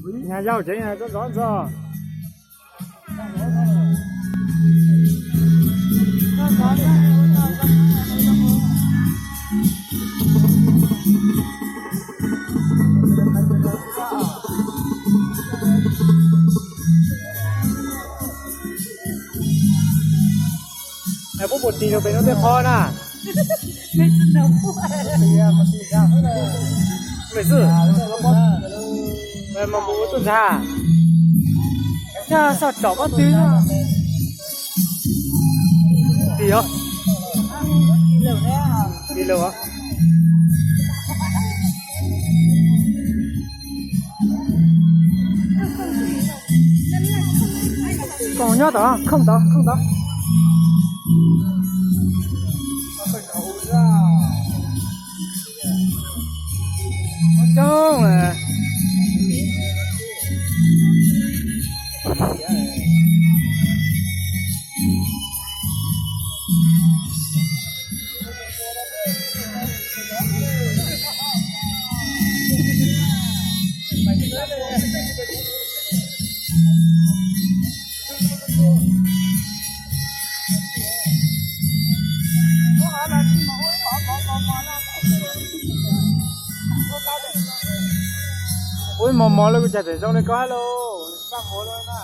Nyag yau tsev txom ntxov ntxov. Puab puas tig rau pem no tej qhov na? Mej xwb, mas mus ua tuaj ntxag, coj xoj tsom pob tw. Tig os. Tig lawm os. Khoom nyob tod, khoom tod, khoom tod. Coob. Ua ib mos mos lawm kuv cas tseem zoo li koj hab lauj, sab npuav lawm na.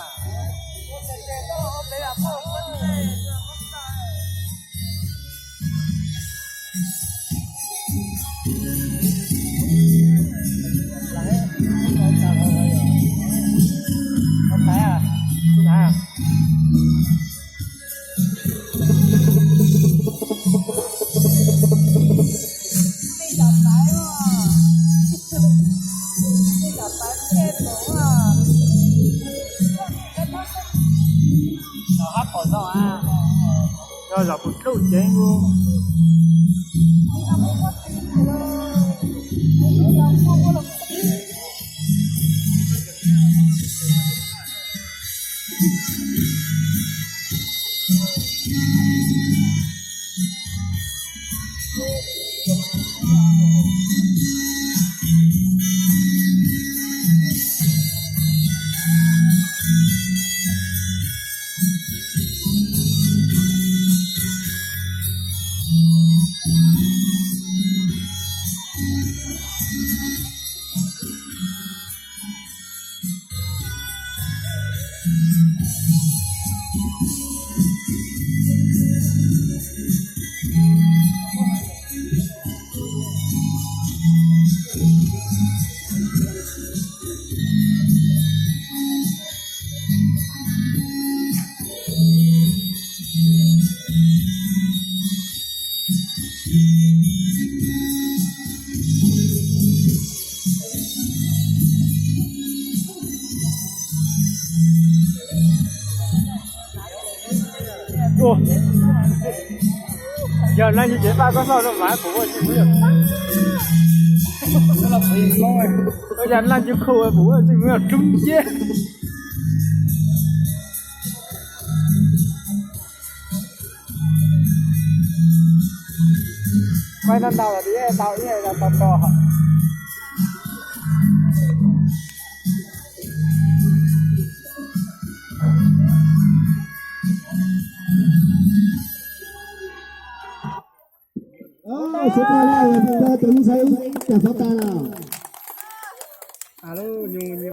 Yog zom pus dlub ceev. Yog naj ncu cev faj koj xauj no mas pum ua tsis muaj yog, yog naj ncu khu pum ua tsis muaj yog dub nciab. Maib no ntau los ib tau ib tau tso. Suav tag lawm, cov lub ntxhais cam suav tag lawm.